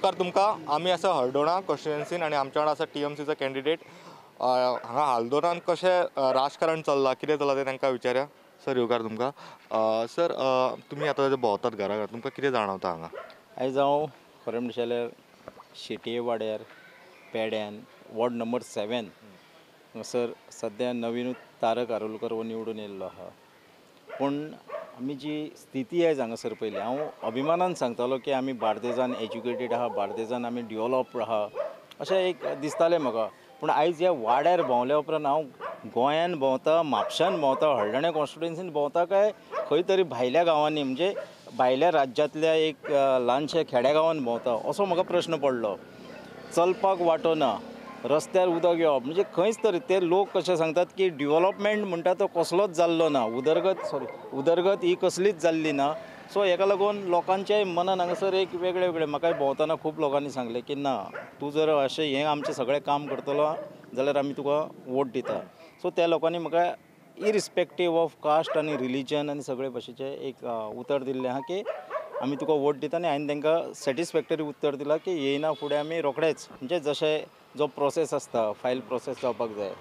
येवकार तुमकां. आमी आसा हळदोणा कॉन्स्टिट्युएन्सीन आनी आमच्या वांगडा आसा टीएमसीचो कॅन्डिडेट. हांगा हाल्दोणान कशें राजकारण चल्लां, कितें चल्लां तें तांकां विचारया. सर येवकार तुमकां. सर तुमी आतां भोंवतात घरा घरा, तुमकां कितें जाणवता हांगा? आयज हांव खरें म्हणलें जाल्यार शेटये वाड्यार पेड्यान वॉर्ड नंबर 7 हांगासर सद्या नवीनूच तारक आरोलकर हो निवडून येयल्लो आहा. पूण आमी जी स्थिती आयज हांगासर पळयली, हांव अभिमानान सांगतालो की आमी बार्देजान एज्युकेटेड आहा, बार्देजान आमी डेवलॉप्ड आहा अशें एक दिसतालें म्हाका. पूण आयज ह्या वाड्यार भोंवल्या उपरांत हांव गोंयान भोंवता, म्हापशान भोंवता, हळदोण्या कॉन्स्टिट्युएन्सीन भोंवता काय खंय तरी भायल्या गांवांनी, म्हणजे भायल्या राज्यांतल्या एक ल्हानशा खेड्या गांवान भोंवता असो म्हाका प्रश्न पडलो. चलपाक वाटो ना, रस्त्यार उदक येवप म्हणजे खंयच तरी ते लोक कशें सांगतात की डेवलॉपमेंट म्हणटा तो कसलोच जाल्लो ना, उदरगत ही कसलीच जाल्ली ना. सो हेका लागून लोकांच्याय मनान हांगासर एक वेगळे वेगळे, म्हाकाय भोंवतना खूब लोकांनी सांगलें की ना, तूं जर अशें हें आमचें सगळें काम करतलो जाल्यार आमी तुका वोट दिता. सो त्या लोकांनी म्हाका इरिस्पेक्टीव ऑफ कास्ट आनी रिलीजन आनी सगळे भाशेचें एक उतर दिल्लें आहा की आमी तुका वोट दिता. आनी हांवें तांकां सॅटिस्फॅक्टरी उत्तर दिलां की येयना फुडें आमी रोखडेच, म्हणजे जशें जो प्रोसेस आसता, फायल प्रोसेस जावपाक जाय,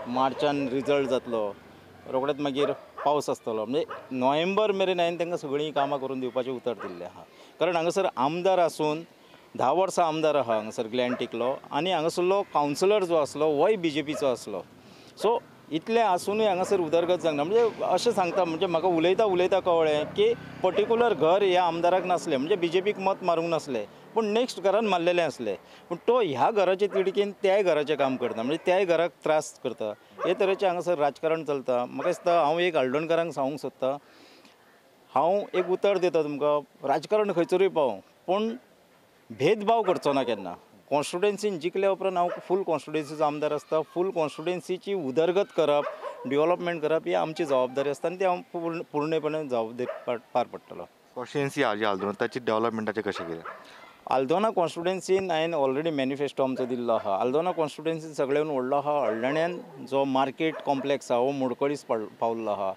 मार्चान रिजल्ट जातलो, रोखडेच मागीर पावस आसतलो, म्हणजे नोव्हेंबर मेरेन हांवें तांकां सगळीं कामां करून दिवपाचें उतर दिल्लें आहा. कारण हांगासर आमदार आसून 10 वर्सां आमदार आहा हांगासर ग्लॅन टिकलो, आनी हांगासरलो कावन्सिलर जो आसलो होय बीजेपीचो आसलो. सो इतलें आसुनूय हांगासर उदरगत जावंक ना. म्हणजे अशें सांगता, म्हणजे म्हाका उलयता उलयता कळ्ळें की पर्टिकुलर घर ह्या आमदाराक नासलें, म्हणजे बीजेपीक मत मारूंक नासलें, पूण नेक्स्ट घरान मारलेलें आसलें, पूण तो ह्या घराचे तिडकीन त्याय घराचें काम करता, म्हणजे त्याय घराक त्रास करता. हे तरेचें हांगासर राजकारण चलता. म्हाका दिसता हांव एक हळदोणकारांक सांगूंक सोदता, हांव एक उतर दिता तुमकां, राजकारण खंयसरूय पावूं पूण भेदभाव करचो ना केन्ना. कॉन्स्टिट्युएन्सीन जिखल्या उपरांत हांव फूल कॉन्स्टिट्युएन्सीचो आमदार आसता, फूल कॉन्स्टिट्युएन्सीची उदरगत करप, डेवलॉपमेंट करप ही आमची जबाबदारी आसता आनी ती हांव पूर्णपणे जबाबदारी पार पडटलो. कॉन्स्टिट्युएन्सी आहा जी हाल्दोणा, ताची डेवलॉपमेंटाचें कशें कितें? हाल्दोणा कॉन्स्टिट्युएन्सीन हांवें ऑलरेडी मॅनिफेस्टो आमचो दिल्लो आहा. हाल्दोणा कॉन्स्टिट्युएन्सीन सगळ्यान व्हडलो आहा हळदोण्यान जो मार्केट कॉम्प्लेक्स आहा हो मोडकळीस पावल्लो आहा.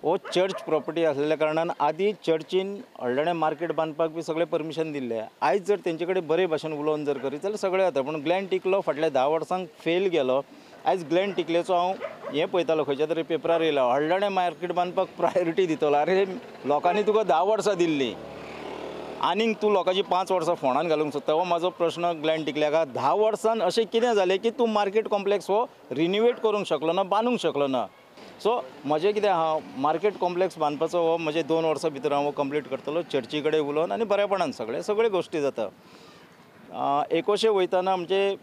हो चर्च प्रॉपर्टी आसलेल्या कारणान आदी चर्चीन हळदोण्या मार्केट बांदपाक बी सगळें परमिशन दिल्लें. आयज जर तेंचे कडेन बरे भाशेन उलोवन जर करीत जाल्यार सगळें जाता. पूण ग्लॅन टिकलो फाटल्या 10 वर्सांक फेल गेलो. आयज ग्लॅन टिकलेचो हांव हें पळयतालो, खंयच्या तरी पेपरार येयला हळदोण्या मार्केट बांदपाक प्रायोरिटी दितलो. आरे लोकांनी तुका 10 वर्सां दिल्लीं आनीक तूं लोकांची 5 वर्सां फोंडान घालूंक सोदता. हो म्हाजो प्रश्न ग्लॅन टिकल्याक. 10 वर्सान अशें कितें जालें की तूं मार्केट कॉम्प्लेक्स हो रिनोवेट करूंक शकलो ना, बांदूंक शकलो ना. सो म्हजें कितें आहा, मार्केट कॉम्प्लेक्स बांदपाचो हो म्हजे 2 वर्सां भितर हांव कंप्लीट करतलो, चर्ची कडेन उलोवन आनी बरेपणान सगळे सगळे गोश्टी जाता. एकोशे वयतना म्हणजे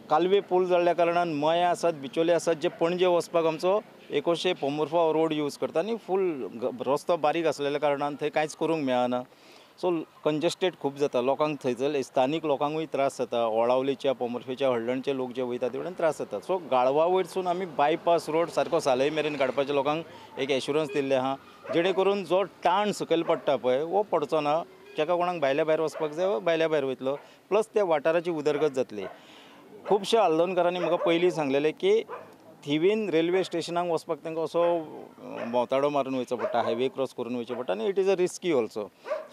कालवे पूल जाल्ल्या कारणान मया आसात, बिचोले आसात, जे पणजे वचपाक आमचो एकोशे पोंबुर्फा रोड यूज करता आनी फूल रस्तो बारीक आसलेल्या कारणान थंय कांयच करूंक मेळना. सो कंजस्टेड खूब जाता लोकांक, थंयसर स्थानीक लोकांकूय त्रास जाता, ओळावलीच्या, पोंबुर्फेच्या, हळदणचे लोक जे वयता ते वटेन त्रास जाता. सो गाळवा वयरसून आमी बायपास रोड सारको सालय मेरेन काडपाचे लोकांक एक एश्युरन्स दिल्लें आहा, जेणे करून जो ताण सकयल पडटा पळय हो पडचो ना. जाका कोणाक भायल्या भायर वचपाक जाय भायल्या भायर वयतलो, प्लस त्या वाठाराची उदरगत जातली. खुबश्या हळदोणकारांनी म्हाका पयलीं सांगलेलें की थिवीन रेल्वे स्टेशनाक वचपाक तांकां असो भोंवताडो मारून वयचो पडटा, हायवे क्रॉस करून वयचें पडटा आनी it is a risky also.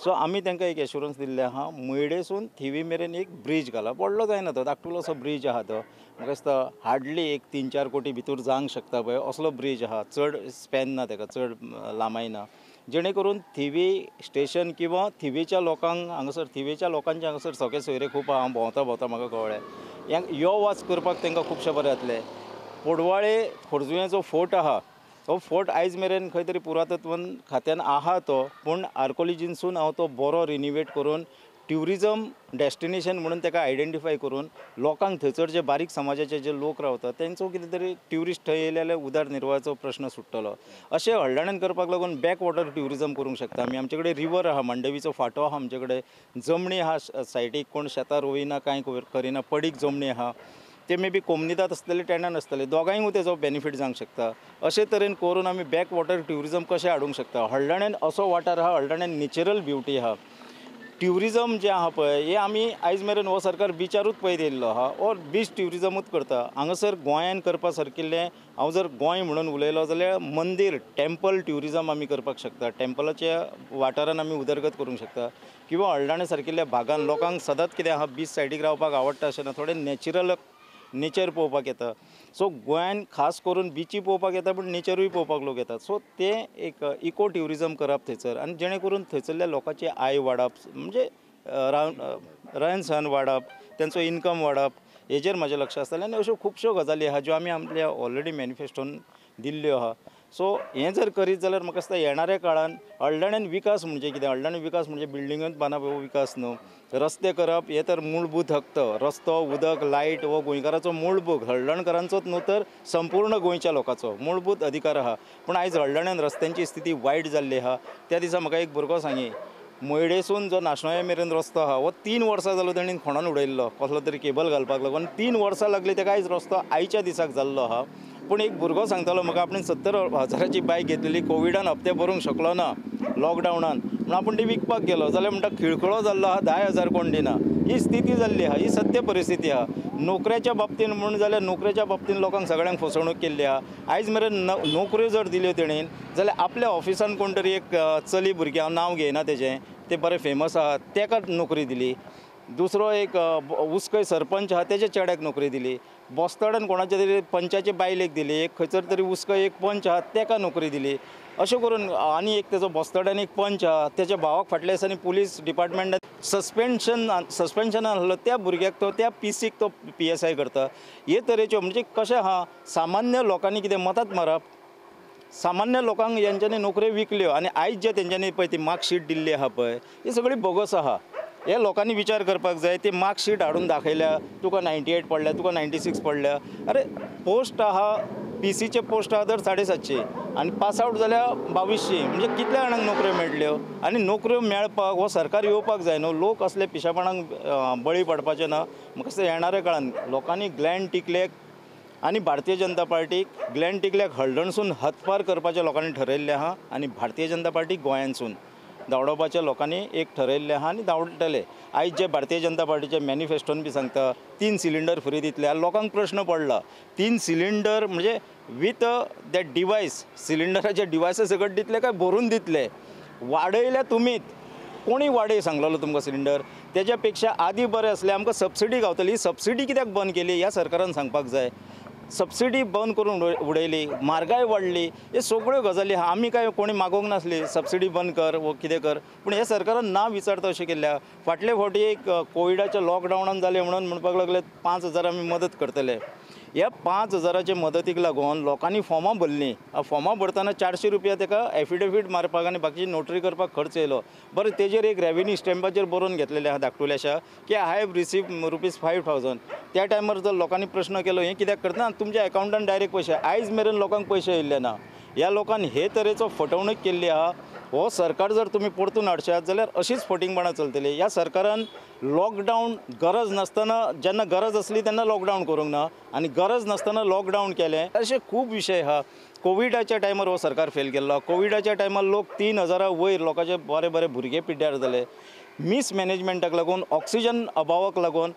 So आमी तांकां एक एश्युरन्स दिल्लें आहा, मयडेसून थिवी मेरेन एक ब्रीज घाला, व्हडलो जायना तो, धाकटुलो असो ब्रीज आहा तो, म्हाका दिसता हार्डली एक 3-4 कोटी भितर जावंक शकता पळय असलो ब्रीज आहा, चड स्पॅन ना ताका, चड लांबाय ना, जेणे करून थिवी स्टेशन किंवा थिवीच्या लोकांक हांगासर, थिवीच्या लोकांचे हांगासर सगळे सोयरे खूब आहा. हांव भोंवता भोंवता म्हाका कळ्ळें यो वाच करपाक तांकां खुबशें बरें जातलें. पोडवाळे खोर्जुव्याचो फोर्ट आहा, हो फोर्ट आयज मेरेन खंय तरी पुरातत्व खात्यान आहा तो, पूण आर्कोलॉजीनसून हांव तो बरो रिनोवेट करून ट्युरिजम डेस्टिनेशन म्हणून ताका आयडेंटिफाय करून लोकांक थंयसर जे बारीक समाजाचे जे लोक रावतात तेंचो कितें तरी ट्युरिस्ट थंय येयले जाल्यार उदरनिर्वाहाचो प्रश्न सुट्टलो. अशें हळदोण्यान करपाक लागून बॅक वॉटर ट्युरिजम करूंक शकता आमी. आमचे कडेन रिवर आहा, मांडवीचो फांटो आहा, आमचे कडेन जमणी आहा, सायडीक कोण शेतां रोयना, कांय करिना, पडीक जमणी आहा, ते मे बी कोमनिदाद आसतले, टेनंट आसतले, दोगांयकूय तेजो बेनिफीट जावंक शकता. अशे तरेन करून आमी बॅक वॉटर ट्युरिजम कशें हाडूंक शकता. हळदोण्यान असो वाठार आहा, हळदोण्यान नॅचरल ब्युटी आहा. ट्युरिजम जें आहा पळय हें आमी आयज मेरेन हो सरकार बिचारूच पळयत येयल्लो आहा हो बीच ट्युरिजमूच करता. हांगासर गोंयान करपा सारकिल्लें हांव जर गोंय म्हणून उलयलो जाल्यार मंदीर टेम्पल ट्युरिजम आमी करपाक शकता, टेम्पलाच्या वाठारान आमी उदरगत करूंक शकता किंवा हळदोणें सारकिल्ल्या भागान लोकांक सदांच कितें आहा बीच सायडीक रावपाक आवडटा अशें ना, थोडें नॅचरल नेचर पळोवपाक येता. सो गोंयान खास करून बिची पळोवपाक येता पूण नेचरूय पळोवपाक लोक येतात. सो तें एक इको ट्युरिजम करप थंयसर आनी जेणे करून थंयसरल्या लोकांची I वाडप म्हणजे रहन सहन वाडप, तेंचो इनकम वाडप हेजेर म्हाजें लक्ष आसतालें. आनी अश्यो खुबश्यो गजाली आहा ज्यो आमी आपल्या ऑलरेडी मॅनिफेस्टोन दिल्ल्यो आहा. सो हें जर करीत जाल्यार म्हाका दिसता येणाऱ्या काळान हळदोण्यान विकास म्हणजे कितें, हळदोण्यान विकास म्हणजे बिल्डिंगूच बांदप हो विकास न्हू, रस्ते करप हे तर मूलभूत हक्क, रस्तो उदक लायट हो गोंयकाराचो मूलभूत, हळदणकारांचोच न्हू तर संपूर्ण गोंयच्या लोकांचो मूलभूत अधिकार आहा. पूण आयज हळदोण्यान रस्त्यांची स्थिती वायट जाल्ली आहा. त्या दिसा म्हाका एक भुरगो सांगी मयडेसून जो नाशनोया मेरेन रस्तो आहा हो 3 वर्सां जालो तेणीन खणोन उडयल्लो कसलो तरी केबल घालपाक लागून 3 वर्सां लागली तेका, आयज रस्तो आयच्या दिसाक जाल्लो आहा. पूण एक भुरगो सांगतालो म्हाका आपणें 70,000ची बायक घेतलेली, कोविडान हप्ते भरूंक शकलो ना लॉकडावनान म्हण आपूण ती विकपाक गेलो जाल्यार म्हणटा खिळखिळो जाल्लो आहा, 10,000 कोण दिना. ही स्थिती जाल्ली आहा, ही सत्य परिस्थिती आहा. नोकऱ्याच्या बाबतीन म्हूण जाल्यार नोकरेच्या बाबतीन लोकांक सगळ्यांक फसवणूक केल्ली आहा. आयज मेरेन नोकऱ्यो जर दिल्यो तेणेन जाल्यार आपल्या ऑफिसान कोण तरी एक चली भुरगें, हांव नांव घेयना तेजें, ते बरें फेमस आहा तेका नोकरी दिली, दुसरो एक उसकय सरपंच आहा तेज्या चेड्याक नोकरी दिली, बोस्ताडान कोणाच्या तरी पंचाचे बायलेक दिली, एक खंयसर तरी उसकय एक पंच आहा तेका नोकरी दिली, अशें करून आनी एक तेजो बोस्ताडान एक पंच आहा तेच्या भावाक फाटल्या दिसांनी पुलीस डिपार्टमेंटान सस्पेन्शनान आहलो त्या भुरग्याक तो त्या पीसीक तो PSI करता. हे तरेच्यो म्हणजे कशें आहा सामान्य लोकांनी कितें मतात मारप, सामान्य लोकांक हेंच्यांनी नोकऱ्यो विकल्यो आनी आयज जे तेंच्यांनी पळय ती मार्कशीट दिल्ली आहा पळय ही सगळी बोगस आहा. हे लोकांनी विचार करपाक जाय. ती मार्कशीट हाडून दाखयल्या तुका 98 पडल्या, तुका 96 पडल्या, अरे पोस्ट आहा पीसीचे पोस्ट आहा तर 750 आनी पास आवट जाल्यार 2200, म्हणजे कितल्या जाणांक नोकऱ्यो मेळटल्यो? आनी नोकऱ्यो मेळपाक हो सरकार येवपाक जाय न्हू, लोक असले पिशेपणाक बळी पडपाचे ना. म्हाका दिसता येणाऱ्या काळान लोकांनी ग्लॅन टिकलेक आनी भारतीय जनता पार्टीक ग्लॅन टिकल्याक हळदणसून हतपार करपाचें लोकांनी ठरयल्लें आहा आनी भारतीय जनता पार्टी गोंयांसून धांवडोवपाचें लोकांनी एक ठरयल्लें आहा आनी धांवडटले. आयज जे भारतीय जनता पार्टीचे मॅनिफेस्टोन बी सांगता 3 सिलिंडर फ्री दितले, लोकांक प्रश्न पडला 3 सिलिंडर म्हणजे विथ that device, सिलिंडराचे डिवायसा सकट दितले काय भरून दितले? वाडयल्या तुमीच, कोणी वाडय सांगलेलो तुमकां सिलिंडर? तेज्या पेक्षा आदी बरें आसलें आमकां सबसिडी गावतली, सबसिडी कित्याक बंद केली ह्या सरकारान सांगपाक जाय. सबसिडी बंद करून उडयली, म्हारगाय वाडली, हे सगळ्यो गजाली आहा. आमी काय कोणी मागोवंक नासली सबसिडी बंद कर वो कितें कर, पूण हे सरकारान ना विचारता अशें केल्लें आहा. फाटले फावटी एक कोविडाच्या लॉकडावनान जालें म्हणून म्हणपाक लागले 5,000 आमी मदत करतले. ह्या 5,000चे मदतीक लागून लोकांनी फॉर्मां भरलीं, फॉर्मां भरतना 400 रुपया तेका एफिडेवीट मारपाक आनी बाकीची नोटरी करपाक खर्च येयलो. बरें तेजेर एक रेवेन्यू स्टॅम्पाचेर बरोवन घेतलेलें आहा धाकटुल्याशा की I have receive ₹5,000. त्या टायमार जर लोकांनी प्रश्न केलो हें कित्याक करतना तुमच्या एकावंटान डायरेक्ट पयशे, आयज मेरेन लोकांक पयशे येयल्ले ना. ह्या लोकांनी हे तरेचो फटवणूक केल्ली आहा. हो सरकार जर तुमी परतून हाडशात जाल्यार अशीच फटींगपणां चलतली. ह्या सरकारान लॉकडावन गरज नासतना, जेन्ना गरज आसली तेन्ना लॉकडावन करूंक ना आनी गरज नासतना लॉकडावन केलें. अशे खूब विशय आहा. कोविडाच्या टायमार हो सरकार फेल केल्लो. कोविडाच्या टायमार लोक 3,000 वयर लोकांचे बरे बरे भुरगे पिड्ड्यार जाले. मिसमॅनेजमेंटाक लागून, ऑक्सिजन अभावाक लागून,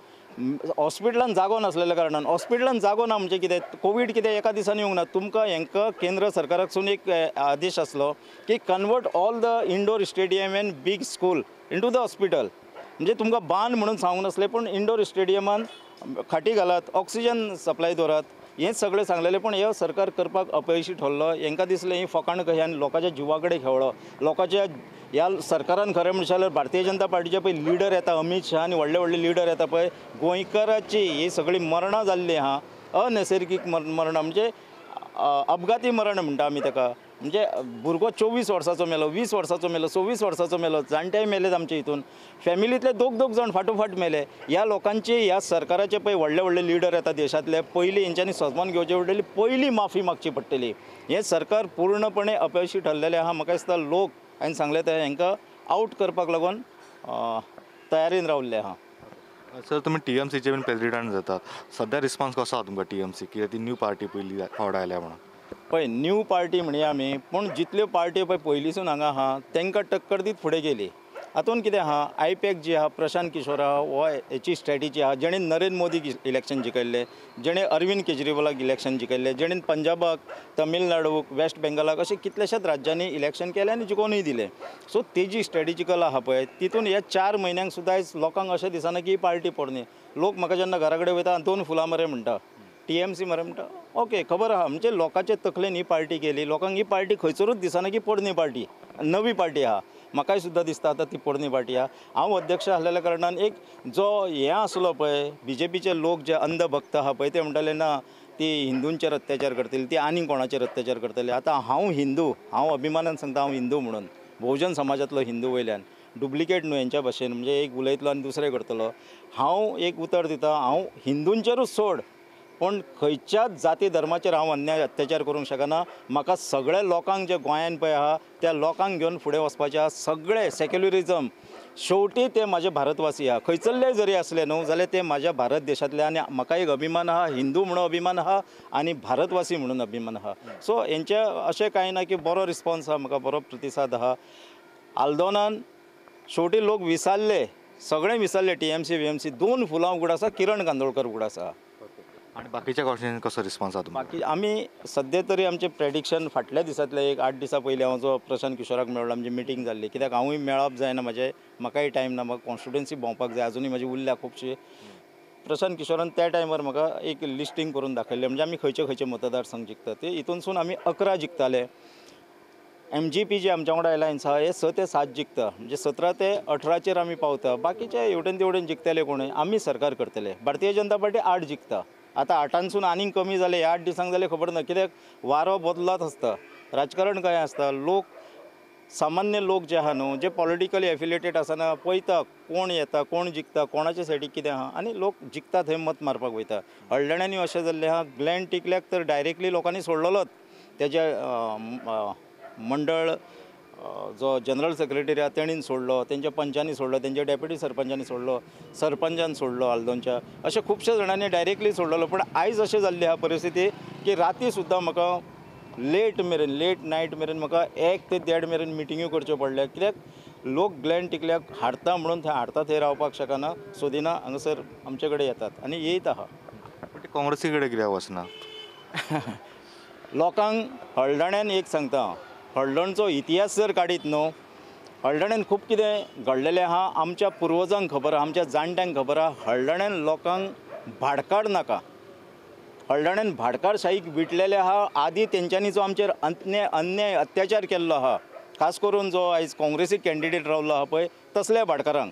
हॉस्पिटलान जागो नासलेल्या कारणान, हॉस्पिटलान जागो ना म्हणजे कितें कोवीड कितें एका दिसांनी येवंक ना. तुमकां हेंकां केंद्र सरकाराकसून एक आदेश आसलो की convert all the indoor stadium and big school into the hospital. म्हणजे तुमकां बांद म्हणून सांगूंक नासलें पूण इंडोर स्टेडियमान खाटी घालात, ऑक्सिजन सप्लाय दवरात, हें सगळें सांगलेलें. पूण हें सरकार करपाक अपयशी ठरलो. हेंकां दिसलें ही फकाण कशी आनी लोकांच्या जिवा कडेन खेळ्ळो. लोकांच्या ह्या सरकारान खरें म्हणशात जाल्यार भारतीय जनता पार्टीचे पळय लिडर येता अमीत शाह आनी व्हडले व्हडले लिडर येता पळय, गोंयकाराची ही सगळी मरणां जाल्लीं आहा, अनैसर्गीक मरणां म्हणजे अपघाती मरण म्हणटा आमी तेका. म्हणजे भुरगो 24 वर्साचो मेलो, 20 वर्साचो मेलो, 26 वर्साचो मेलो, जाणटेय मेलेत आमचे हितून, फॅमिलींतले दोग दोग जाण फाटोफाट मेले. ह्या लोकांची ह्या सरकाराचे पळय व्हडले व्हडले लिडर येता देशांतले, पयलीं हेंच्यांनी सजमान घेवचे पडटली, पयलीं माफी मागची पडटली. हें सरकार पूर्णपणे अपयशी ठरलेलें आहा. म्हाका दिसता लोक हांवें सांगलें तें हेंकां आवट करपाक लागून तयारीन रावल्ले आहा. सर तुमी TMCचे बीन प्रेजिडंट जातात, सद्या रिस्पॉन्स कसो आहा तुमकां TMC कित्याक ती न्यू पार्टी पयली फावट आयल्या म्हणून? पळय न्यू पार्टी म्हणया आमी, पूण जितल्यो पार्ट्यो पळय पयलींसून हांगा आहा तांकां टक्कर दीत फुडें गेली. हातून कितें आहा, आयपॅक जी आहा, प्रशांत किशोर आहा, हो हेची स्ट्रेटजी आहा जेणे नरेंद्र मोदीक इलेक्शन जिखयल्लें, जेणे अरविंद केजरीवालाक इलेक्शन जिखयल्लें, जेणे पंजाबाक, तमिळनाडूक, वेस्ट बेंगलाक अशें कितल्याशाच राज्यांनी इलेक्शन केलें आनी जिखोवनूय दिलें. सो तेजी स्ट्रेटजिकल आहा पळय तितून ह्या 4 म्हयन्यांक सुद्दां आयज लोकांक अशें दिसना की ही पार्टी पोरणी. लोक म्हाका जेन्ना घरा कडेन वयता 2 फुलां मरे म्हणटा, टीएमसी मरे म्हणटा, ओके खबर आहा. म्हणजे लोकांचे तकलेन ही पार्टी गेली, लोकांक ही पार्टी खंयसरूच दिसना की पोरणी पार्टी, नवी पार्टी आहा. म्हाकाय सुद्दां दिसता आतां ती पोरणी पार्टी आहा. हांव अध्यक्ष आसलेल्या कारणान एक जो हें आसलो पळय, बीजेपीचे लोक जे अंधभक्त आहा पळय ते म्हणटाले ना ती हिंदूंचेर अत्याचार करतली, ती आनी कोणाचेर अत्याचार करतली. आतां हांव हिंदू, हांव अभिमानान सांगता हांव हिंदू म्हणून, भोवजन समाजांतलो हिंदू वयल्यान, डुप्लिकेट न्हू हेंच्या भाशेन, म्हणजे एक उलयतलो आनी दुसरें करतलो. हांव एक उतर दिता, हांव हिंदूंचेरूच सोड पूण खंयच्याच जाती धर्माचेर हांव अन्याय अत्याचार करूंक शकना. म्हाका सगळ्या लोकांक जे गोंयान पळय आहा त्या लोकांक घेवन फुडें वचपाचें आहा. सगळे सेक्युलरिजम शेवटी ते म्हाजे भारतवासी आहा, खंयसरले जरी आसले न्हू जाल्यार ते म्हाज्या भारत देशांतले आनी म्हाका एक अभिमान आहा, हिंदू म्हणून अभिमान आहा आनी भारतवासी म्हणून अभिमान आहा. सो हेंचे अशें कांय ना की बरो रिस्पॉन्स आहा, म्हाका बरो प्रतिसाद आहा. आल्दोनान शेवटी लोक विसारले, सगळे विसारले, टीएमसी वीएमसी. 2 फुलां उगड आसा, किरण कांदोळकर उगड आसा. आनी बाकीच्या कॉन्स्टिट्युएन्सीन कसो रिस्पॉन्स आसा? बाकी आमी सद्या तरी आमचें प्रेडिक्शन फाटल्या दिसांतले एक 8 दिसां पयलीं हांव जो प्रशांत किशोराक मेळ्ळो, आमची मिटींग जाल्ली, कित्याक हांवूय मेळप जायना, म्हाजें म्हाकाय टायम ना, म्हाका कॉन्स्टिट्युएन्सी भोंवपाक जाय, आजुनूय म्हाजी उरल्या खुबशी. प्रशांत किशोरान त्या टायमार म्हाका एक लिस्टींग करून दाखयल्लें, म्हणजे आमी खंयचे खंयचे मतदारसंघ जिखता ते. हितूनसून आमी 11 जिखताले. एमजीपी जे आमच्या वांगडा अलायन्स आहा हे 6 ते 7 जिखता, म्हणजे 17 ते 18चेर आमी पावता. बाकीचे हेवटेन तेवटेन जिखतले कोणूय, आमी सरकार करतले. भारतीय जनता पार्टी 8 जिखता. आतां 8आंसून आनीक कमी जाले, ह्या 8 दिसांक जाले खबर ना, कित्याक वारो बदलत आसता. राजकारण काय आसता, लोक सामान्य लोक जे आहा न्हू, जे पॉलिटिकली एफिलिएटेड आसना, पळयता कोण येता, कोण जिखता, कोणाच्या सायडीक कितें आहा आनी लोक जिखता थंय मत मारपाक वयता. हळदण्यांनी अशें जाल्लें आहा, ग्लॅन टिकल्याक तर डायरेक्टली लोकांनी सोडलोलोच. तेज्या मंडळ जो जनरल सेक्रेटरी आहा तेणीन सोडलो, तेंच्या पंचांनी सोडलो, तेंच्या डेप्युटी सरपंचांनी सोडलो, सरपंचान सोडलो आल्दोनच्या, अशें खुबश्या जाणांनी डायरेक्टली सोडलेलो. पूण आयज अशें जाल्ली आहा परिस्थिती की राती सुद्दां म्हाका लेट मेरेन, लेट नायट मेरेन म्हाका 1 ते 1.5 मेरेन मिटिंग्यो करच्यो पडल्या, कित्याक लोक ग्लॅन टिकल्याक हाडता म्हणून थंय हाडता थंय रावपाक शकना, सोदिना हांगासर आमचे कडेन येतात आनी येयत आहा. काँग्रेसी कडेन कित्याक वचना? लोकांक हळदण्यान एक सांगता, हळदणचो इतिहास जर काडीत न्हू, हळदण्यान खूब कितें घडलेलें आहा, आमच्या पुर्वजांक खबर आहा, आमच्या जाणट्यांक खबर आहा. हळदण्यान लोकांक भाडकाड नाका, हळदण्यान भाडकारशाहीक विटलेले आहा. आदी तेंच्यांनी जो आमचेर अन्याय अत्याचार केल्लो आहा, खास करून जो आयज काँग्रेसीक कॅन्डिडेट रावलो आहा पळय तसल्या भाडकारांक,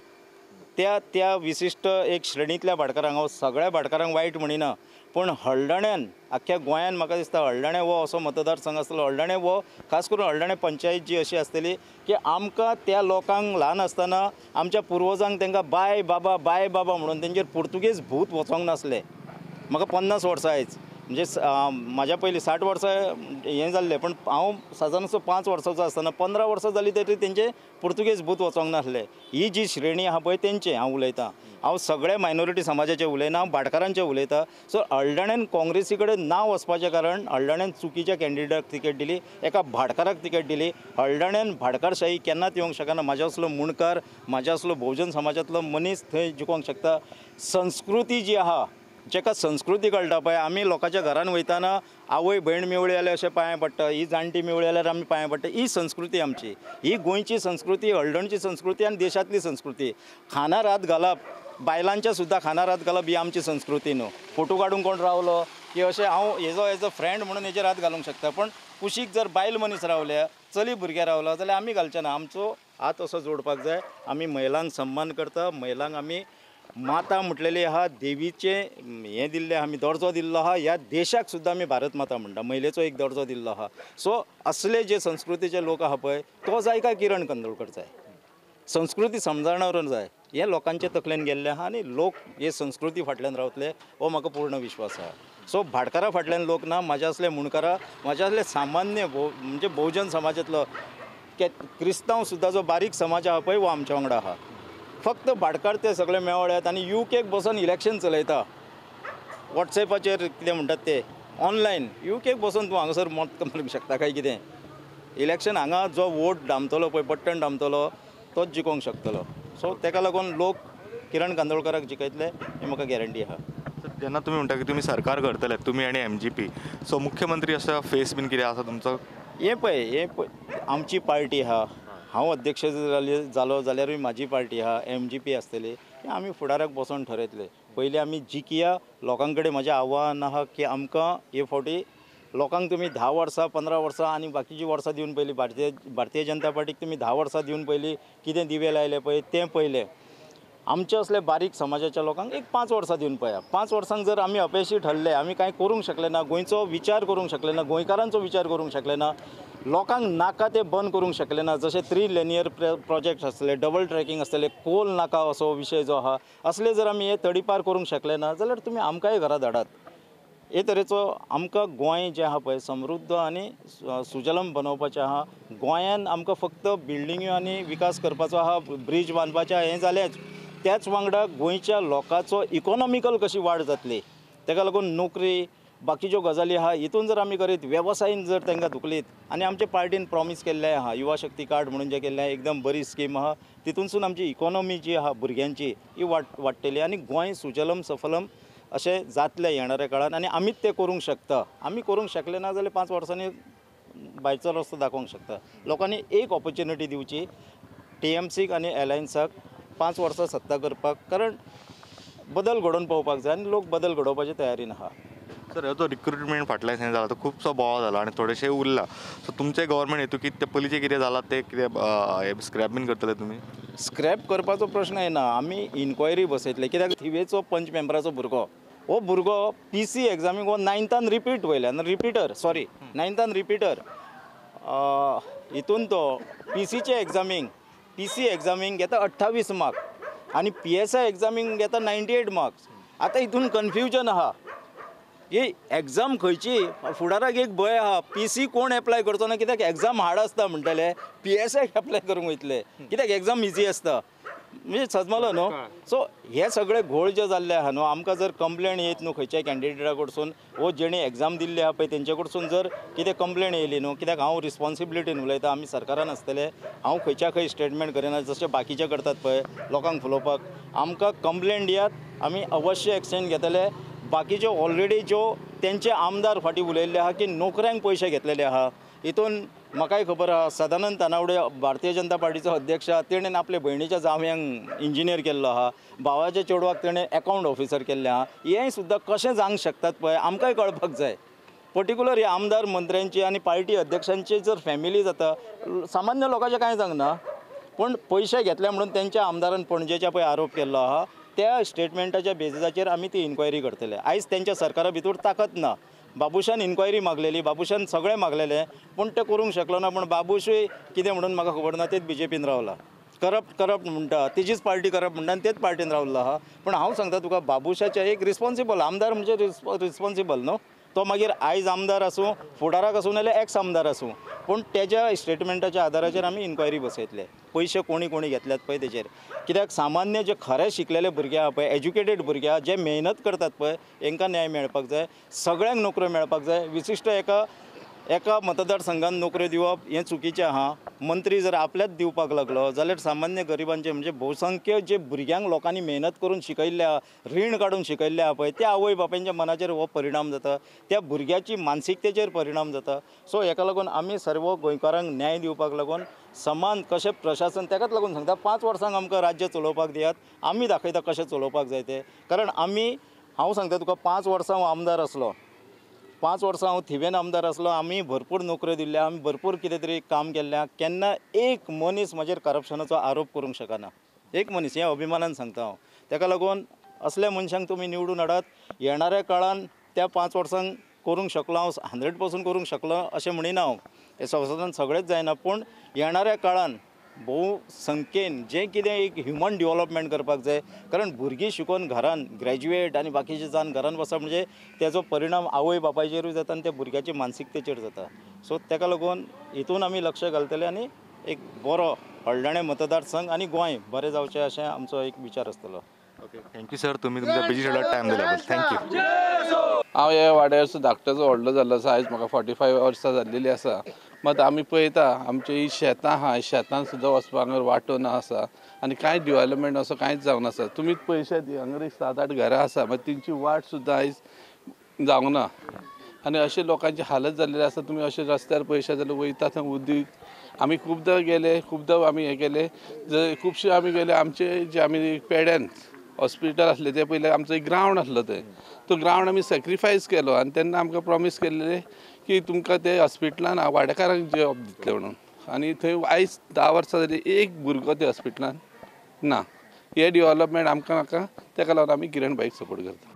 त्या त्या विशिश्ट एक श्रेणींतल्या भाडकारांक, हांव सगळ्या भाडकारांक वायट म्हणिना, पूण हळदण्यान आख्ख्या गोंयान म्हाका दिसता हळदणें हो असो मतदारसंघ आसतलो, हळदणें हो खास करून हळदणें पंचायत जी अशी आसतली की आमकां त्या लोकांक ल्हान आसतना आमच्या पुर्वजांक तांकां बाय बाबा बाय बाबा म्हणून तेंचेर पुर्तुगेज भूत वचोंक नासलें. म्हाका 50 वर्सां आयज, म्हणजे म्हाज्या पयलीं 60 वर्सां हें जाल्लें, पूण हांव सादारण 5 वर्सांचो आसतना 15 वर्सां जालीं तरी तेंचे पुर्तुगेज भूत वचोंक नासलें. ही जी श्रेणी आहा पळय तेंचें हांव उलयतां, हांव सगळे मायनॉरिटी समाजाचें उलयना, हांव भाटकारांचें उलयतां. सो हळदण्यान काँग्रेसी कडेन ना वचपाचें कारण हळदण्यान चुकीच्या कॅन्डिडेटाक तिकेट दिली, एका भाटकाराक तिकेट दिली. हळदण्यान भाटकारशाही केन्नाच येवंक शकना. म्हाज्या असलो मुंडकार, म्हाज्या असलो भोवजन समाजांतलो मनीस थंय जिखोंक शकता. संस्कृती जी आहा, जेका संस्कृती कळटा पळय, आमी लोकांच्या घरान वयताना आवय भयण मेवळी जाल्यार अशें पांये पडटा, ही जाणटी मेवळी जाल्यार आमी पांये पडटा. ही संस्कृती आमची, ही गोंयची संस्कृती, हळदणची संस्कृती आनी देशांतली संस्कृती. खानार हात घालप, बायलांच्या सुद्दां खानार हात घालप ही आमची संस्कृती न्हू. फोटो काडूंक कोण रावलो की अशें हांव हेजो एज अ फ्रेंड म्हणून हेजेर हात घालूंक शकता, पूण कुशीक जर बायल मनीस रावल्या, चली भुरगें रावलो जाल्यार आमी घालचे ना. आमचो हात असो जोडपाक जाय. आमी महिलांक सन्मान करता, महिलांक आमी माता म्हटलेली आहा, देवीचें हें दिल्लें आहा, आमी दर्जो दिल्लो आहा, ह्या देशाक सुद्दां आमी भारत माता म्हणटा, महिलेचो एक दर्जो दिल्लो आहा. सो असले जे संस्कृतीचे लोक आहा पळय तो जाय काय किरण कांदोळकर जाय, संस्कृती समजावणारो जाय, हें लोकांचे तकलेन गेल्लें आहा आनी लोक हे संस्कृती फाटल्यान रावतले हो म्हाका पूर्ण विश्वास आहा. सो भाटकारा फाटल्यान लोक ना, म्हाज्या असले मुंडकारा, म्हाज्या असले सामान्य म्हणजे भोवजन समाजांतलो क्रिस्तांव सुद्दां जो बारीक समाज आहा पळय हो आमच्या वांगडा आहा. फक्त भाटकार ते सगळे मेवळ्यात आनी युकेक बसून इलेक्शन चलयता, वॉट्सएपाचेर कितें म्हणटात ते ऑनलायन, युकेक बसून तूं हांगासर मत मारूंक शकता काय कितें. इलेक्शन हांगा जो वोट दामतलो पळय, बट्टन दामतलो तोच जिखोंक शकतलो. सो ताका लागून लोक किरण कांदोळकाराक जिखयतले ही म्हाका गॅरंटी आहा. जेन्ना तुमी म्हणटा की तुमी सरकार करतले, तुमी आनी MGP, सो मुख्यमंत्री असो फेस बीन कितें आसा तुमचो? हें पळय, हें पळय आमची पार्टी आहा, हांव अध्यक्ष जालो जाल्यारूय म्हाजी पार्टी आहा, MGP आसतली. आमी फुडाराक बसोन ठरयतले. पयलीं आमी जिखया. लोकां कडेन म्हजें आव्हान आहा की आमकां हे फावटी लोकांक तुमी 10 वर्सां 15 वर्सां आनी बाकीचीं वर्सां दिवन पयलीं भारतीय जनता पार्टीक तुमी 10 वर्सां दिवन पयलीं कितें दिवे लायले पळय तें पयलें. आमचे असले बारीक समाजाच्या लोकांक एक 5 वर्सां दिवन पळया. 5 वर्सांक जर आमी अपेशी ठरले, आमी कांय करूंक शकले ना, गोंयचो विचार करूंक शकले ना, गोंयकारांचो विचार करूंक शकले ना, लोकांक नाका ते बंद करूंक शकले ना, जशे 3 लेनियर प्रोजेक्ट आसतले, डबल ट्रॅकिंग आसतले, कोल नाका असो विशय जो आहा, असले जर आमी हे तडीपार करूंक शकले ना जाल्यार तुमी आमकांय घरा धाडात. हे तरेचो आमकां गोंय जें आहा पळय समृद्ध आनी सुजलम बनोवपाचें आहा. गोंयान आमकां फक्त बिल्डिंग्यो आनी विकास करपाचो आहा, ब्रीज बांदपाचें हें जालेंच, त्याच वांगडा गोंयच्या लोकांचो इकॉनॉमिकल कशी वाड जातली ताका लागून नोकरी बाकीच्यो गजाली आहा हितून जर आमी करीत वेवसायीन जर तांकां धुकलीत, आनी आमचे पार्टीन प्रॉमीस केल्लें आहा युवा शक्ती कार्ड म्हणून जें केल्लें एकदम बरी स्कीम आहा, तितूनसून आमची इकॉनॉमी जी आहा भुरग्यांची ही वाडटली आनी गोंय सुजलम सफलम अशें जातलें येणाऱ्या काळान. आनी आमीच तें करूंक शकता. आमी करूंक शकले ना जाल्यार 5 वर्सांनी भायरचो रस्तो दाखोवंक शकता. लोकांनी एक ऑपॉर्च्युनिटी दिवची TMCक आनी एलायन्साक 5 वर्सां सत्ता करपाक, कारण बदल घडोवन पळोवपाक जाय आनी लोक बदल घडोवपाचे तयारीन आहा. सर, हो जो रिक्रुटमेंट फाटल्या दिसांनी जाला तो खुबसो बोवाळ जाला आनी थोडेशें उरला, सो तुमचें गव्हर्मेंट हेतू कितें पयलींचें कितें जालां तें कितें स्क्रॅप बीन करतले तुमी? स्क्रॅप करपाचो प्रश्न येना, आमी इन्क्वायरी बसयतले. कित्याक थिवेचो पंच मेंबराचो भुरगो, हो भुरगो PC एग्जामीक हो 9थान रिपीट वयल्यान रिपीटर, सॉरी 9थान रिपीटर, हितून तो PCचे एग्जामींक PC एग्जामींक घेता 28 मार्क आनी PSI एग्जामींक घेता 98 मार्क्स. आतां हितून कन्फ्युजन आहा ही एग्जाम खंयची, फुडाराक एक भंय आहा PC कोण एप्लाय करचो ना, कित्याक एग्जाम हार्ड आसता म्हणटले, PSI apply करूंक वयतले कित्याक एग्जाम इजी आसता, म्हणजे सजमलो न्हू. सो हे सगळे घोळ जे जाल्ले आहा न्हू, आमकां जर कंप्लेन येत न्हू खंयच्याय कॅन्डिडेटा कडसून वो जेणे एग्जाम दिल्ली आहा पळय तेंचे कडसून जर कितें कंप्लेन येयली न्हू, कित्याक हांव रिस्पोन्सिबिलिटीन उलयता, आमी सरकारान आसतले, हांव खंयच्या खंय स्टेटमेंट करिना जशें बाकीचे करतात पळय लोकांक फुलोवपाक. आमकां कंप्लेन दियात, आमी अवश्य एक्शन घेतले. बाकीच्यो ऑलरेडी ज्यो तेंचे आमदार फाटीं उलयल्ले आहा की नोकऱ्यांक पयशे घेतलेले आहा, हितून म्हाकाय खबर आहा सदानंद तानावडे भारतीय जनता पार्टीचो अध्यक्ष आहा, तेणेन आपले भयणीच्या जावयांक इंजिनियर केल्लो आहा, भावाच्या चेडवाक तेणें एकावंट ऑफिसर केल्लें आहा. हें सुद्दां कशें जावंक शकतात पळय आमकांय कळपाक जाय. पर्टिक्युलर हे आमदार मंत्र्यांची आनी पार्टी अध्यक्षांची जर फॅमिली जाता, सामान्य लोकांचें कांय जावंक पूण पयशे घेतले म्हणून तेंच्या आमदारान पणजेच्या पळय आरोप केल्लो आहा, त्या स्टेटमेंटाच्या बेजिसाचेर आमी ती इन्क्वायरी करतले. आयज तेंच्या सरकारा भितर ताकत ना. बाबूशान इन्क्वायरी मागलेली, बाबूशान सगळें मागलेलें, पूण तें करूंक शकलो ना. पूण बाबूशूय कितें म्हणून म्हाका खबर ना, तेच BJPन रावला. करप्ट करप्ट म्हणटा, तेजीच पार्टी करप्ट म्हणटा आनी तेच पार्टीन रावल्लो आहा. पूण हांव सांगता तुका, बाबूशाचें एक रिस्पोन्सिबल आमदार म्हणजे रिस्पोन्सिबल न्हू, तो मागीर आयज आमदार आसूं, फुडाराक आसूं, नाजाल्यार एक्स आमदार आसूं, पूण तेज्या स्टेटमेंटाच्या आदाराचेर आमी इन्क्वायरी बसयतले. पयशे कोणी कोणी घेतल्यात पळय तेजेर, कित्याक सामान्य जे खरे शिकलेले भुरगे आहा पळय, एज्युकेटेड भुरगे आहा, जे मेहनत करतात पळय, हेंकां न्याय मेळपाक जाय, सगळ्यांक नोकऱ्यो मेळपाक जाय. विशिश्ट एका एका मतदारसंघान नोकऱ्यो दिवप हें चुकीचें आहा. मंत्री जर आपल्याच दिवपाक लागलो जाल्यार सामान्य गरिबांचे म्हणजे भोवसंख्य जे भुरग्यांक लोकांनी मेहनत करून शिकयल्ले आहा, रीण काडून शिकयल्ले आहा पळय, त्या आवय बापायच्या मनाचेर हो परिणाम जाता, त्या भुरग्याची मानसिकतेचेर परिणाम जाता. सो हेका लागून आमी सर्व गोंयकारांक न्याय दिवपाक लागून समान कशें प्रशासन, तेकाच लागून सांगता 5 वर्सांक आमकां राज्य चलोवपाक दियात, आमी दाखयता कशें चलोवपाक जाय तें. कारण आमी, हांव सांगता तुका, 5 वर्सां हांव आमदार आसलो, 5 वर्सां हांव थिवेन आमदार आसलो, आमी भरपूर नोकऱ्यो दिल्ल्या, आमी भरपूर कितें तरी काम केल्लें, केन्ना एक मनीस म्हजेर करप्शनाचो आरोप करूंक शकना, एक मनीस, हें अभिमानान सांगता हांव. तेका लागून असल्या मनशांक तुमी निवडून हाडात. येणाऱ्या काळान त्या 5 वर्सांक करूंक शकलो हांव, 100% करूंक शकलो अशें म्हणिना हांव, हें संवसारान सगळेंच जायना, पूण येणाऱ्या काळान भोव संख्येन जें कितें एक ह्युमन डेवलपमेंट करपाक जाय. कारण भुरगीं शिकोवन घरान ग्रॅज्युएट आनी बाकीचे जावन घरान बसप म्हणजे तेजो परिणाम आवय बापायचेरूय जाता आनी त्या भुरग्याचे मानसिकतेचेर जाता. सो तेका लागून हितून आमी लक्ष घालतले आनी एक बरो हळदोणें मतदारसंघ आनी गोंय बरें जावचें अशें आमचो एक विचार आसतलो. ओके, thank you sir, तुमी तुमच्या बिजी शेड्यूलात टायम दिला, thank you. हांव ह्या वाड्यार धाकटोचो व्हडलो जाल्लो आसा. आयज म्हाका 45 वर्सां जाल्लेली आसा. मात आमी पळयता आमची ही शेतां आहा, शेतान सुद्दां वचपाक हांगा वाटो ना आसा आनी कांय डिवेलपमेंट असो कांयच जावंक नासा. तुमीच पयशे दी, हांगा एक 7-8 घरां आसा, मात तेंची वाट सुद्दां आयज जावंक ना आनी अशे लोकांची हालत जाल्लेली आसा. तुमी अशे रस्त्यार पळयशात जाल्यार वयता थंय उदीक, आमी खुबदां गेले, खुबदां आमी हें केलें, खुबशे आमी गेले. आमचे जे आमी पेड्यान हॉस्पिटल आसलें तें पयलें आमचो एक ग्रावंड आसलो, थंय तो ग्रावंड आमी सॅक्रिफायस केलो आनी तेन्ना आमकां प्रॉमीस केल्लें की तुमकां ते हॉस्पिटलान वाडेकारांक जॉब दितले म्हणून. आनी थंय आयज 10 वर्सां जाली एक भुरगो त्या हॉस्पिटलान ना. हे डिवेलपमेंट आमकां नाका, तेका लागून आमी किरण भाईक सपोर्ट करता.